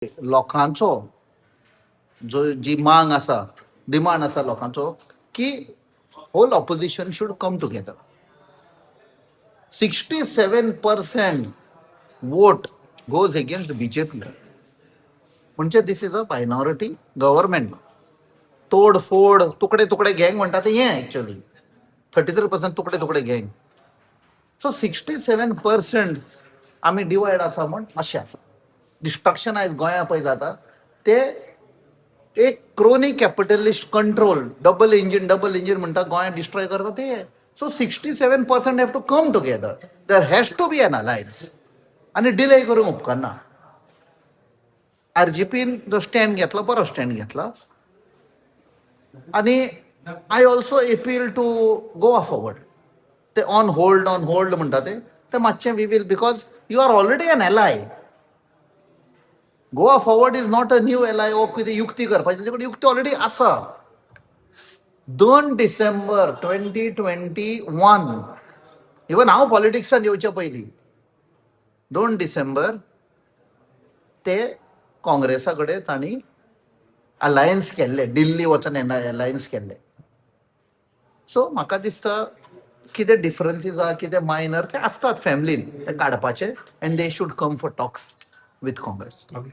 लोकांचो जो जी मांग आसा, डिमांड आसा लोकांचो की whole opposition should come together. 67% vote goes against BJP, म्हणजे this is a minority government. तोड फोड, तुकडे तुकडे गँग म्हणटा ते हें एक्चुअली 33% तुकडे तुकडे गँग. सो 67% आमी डिवायड आसा म्हण अशें आसा. डिस्ट्रक्शन आयज गोंया पळय जाता ते एक crony capitalist control, double engine, double engine म्हणटा, गोंय डिस्ट्रॉय करता ते. So 67% have to come together. There has to be an alliance आनी डिले करूंक उपकारना. आरजीपीन जो स्टँड घेतला, बरो स्टँड घेतला आनी I also appeal to Goa Forward. ते ऑन होल्ड, ऑन होल्ड म्हणटा ते, ते मातशें we will, because you are already an ally. Goa Forward is not a new ally. ओ कितें युक्ती करपाची, तेजे कडेन युक्ती ऑलरेडी आसा. 2 डिसेंबर 2021, इवन हांव पॉलिटिक्सान येवच्या पयलीं, 2 डिसेंबर ते काँग्रेसा कडेन तांणी अलायन्स केल्ले, दिल्ली वचून अलायन्स केल्ले. सो म्हाका दिसता कितें डिफरन्सीस आहा, कितें मायनर ते आसतात फॅमिलीन, ते काडपाचे and they should come for talks with Congress. Okay.